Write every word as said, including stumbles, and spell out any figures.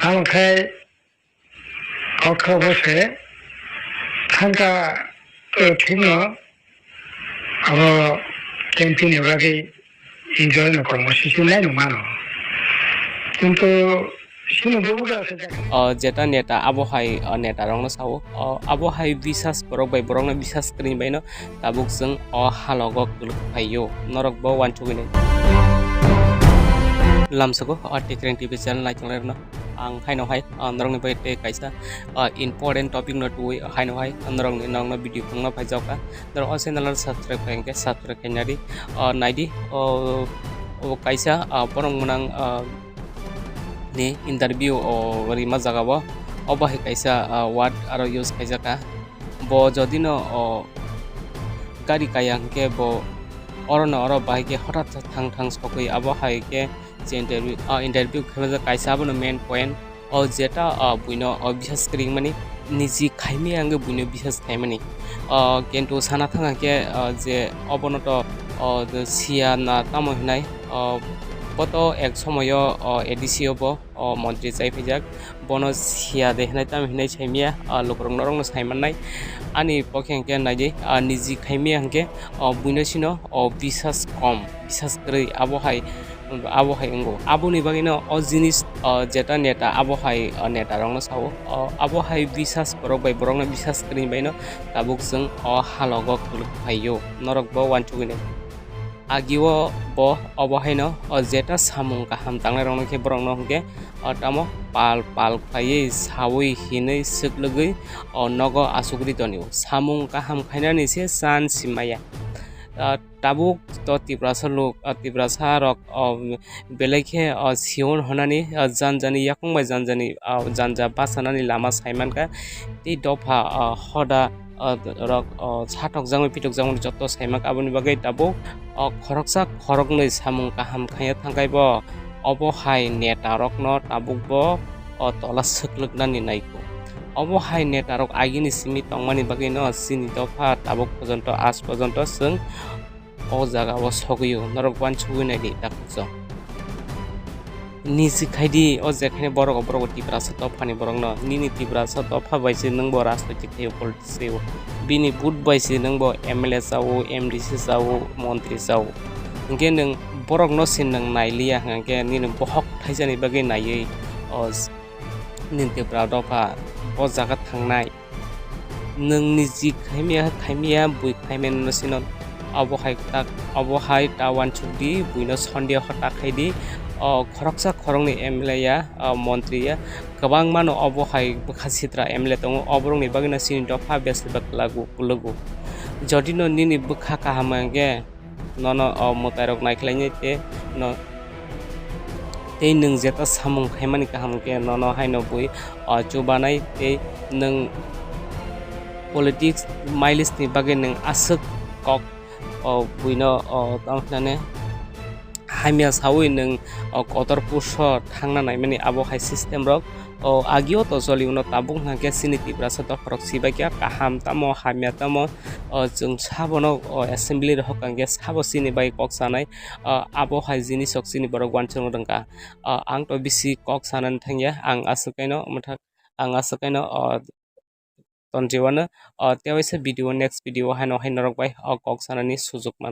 Ang khai kok kha bo se thangka, eh, thikno abo campaign ni bagwi enjoy no kormo sisi nai no mano. Kintu sini bubugra se jaga. O jeta neta abo hai, o neta rokno sao, o abo hai bisas borok bai borokno bisas kwrwi baino tabuk chwng o halogo kwlwk phaio, norok bo uansugwi nai. Lamsoko o Tikreng T V channel naitonglairokno ang haino hai, o norokni bai tei kaisa, o important topic no twiwi haino hai norokni, norokno video phunukna phaijakha. Norok o channel no subscribe khai hwnkhe subscribe khaina di. O naidi, o, o kaisa, o borok mwnang, o, ni interview o rima jaga o, o bahai kaisa, o, word aro use khaijak kha. Bo jodi no, o, gari kaya hwnkhe bo oro no oro bahai khe hothat thang thang sogwi abo hai khe je interview, o, interview khaimajak kaisa abono main point. O jeta, o, buino, o, bisas kwrwngmani niji khaimaya hwnkhe buino bisas khaimani. O, kintu sana thang khe, o, je obono to, o, siya na tamo hinai, o, bo to ek somoyo, o, A D C o bo, o, montri chai phaijak. Bono siya de hinai tamo hinai saimaya, o, lukurok norokno saimannai. Ani pokhe hwnkhe naidi, o, niji khaimaya hwnkhe, o, buino sino, o, bisas kom, bisas kwrwi abo hai. Abo hai wngo. Aboni bagwino o jinis, o, jeta neta abo hai, o, neta rokno sao. O, abo hai bisas borok bai borokno bisas kwrwini baino tabuk chwng o halogo kwlwk phaio. Norok bo uansugwi nai. Agio bo obo haino, o, jeta samung kaham tangnai rokno khe borokno hwnkhe, o, tamo pal pal khlaiwi sawi hinwi swklwgwi, o, nogo asugwi tonio. Samung kaham khainani se chan si maya. O, Tabuk to Tiprasa lok, ah, Tiprasa rok, oh, belai khe, oh, Sion honani, ah, janjani yakung bai janjani, ah, janja bachanani lama saimankha. Tei dopha, ah, hoda, ah, rok, oh, satok jangwi pitok jangwi joto saimankha. Aboni bagwi tabuk, oh, khoroksa khoroknwi samung kaham khaiya thangkhai bo. Obo hai neta rokno tabuk bo, oh, tola swklwknani naikho. Obo hai neta rok agini simi tongmani bagwino chini dopha tabuk pojonto, as pojonto chwng o jaga o sogwi o, norok uansugwi naidi takhukjwk. Niji khaidi, o je khaini borok, borok bo Tiprasa dophani borokno, nini Tiprasa dopha bai se nwng bo rajnoitik khaio, politics khaio, bini vote bai se nwng bo M L A chao, M D C chao, montri chao. Hinkhe nwng borokno se nwng nailiya, hinkhe nini bohok thaisani bagwi naiwi, o, nini Tipra dopha o jaga thangnai. Nwng niji khaimya, khaimya, bui khaimya no sino. Abo hai tak, abo hai ta uansuk di, buino sondeho ta khai di. O khoroksa khoroknwi M L A ya, o montri ya, kwbangma no obo hai bwkha sitra M L A tongo. O borokni bagwino chini dopha besi bwkha lagu, kulugu. Jodi no nini bwkha kaham hwnkhe, nono o mwtai rok naikhlainai tei no, tei nwng jeta samung khaimani kaham khe nono haino bui, o, chubanai tei nwng politics mileage ni bagwi nwng aswk kok, o, buino, o, tamo hinane hamya sawi nwng, o, kotor puso thangna naimani abo hai system rok. O, agio to choli uno tabuk hwnkhe chini Tiprasa dophorok sibaikha kaham tamo hamya tamo, o, chwng sabono, o, assembly rok hokang khe sabo chini bai kok sanai, o, abo hai jinisrok chini borok uansukna rwngkha. O, ang to bisi kok sanani thangya, ang aswk kaino mwthak, ang aswk kaino, o, tonjewano, o, tewaisa video, next video haino hai norok bai, o, kok sanani sujuk man.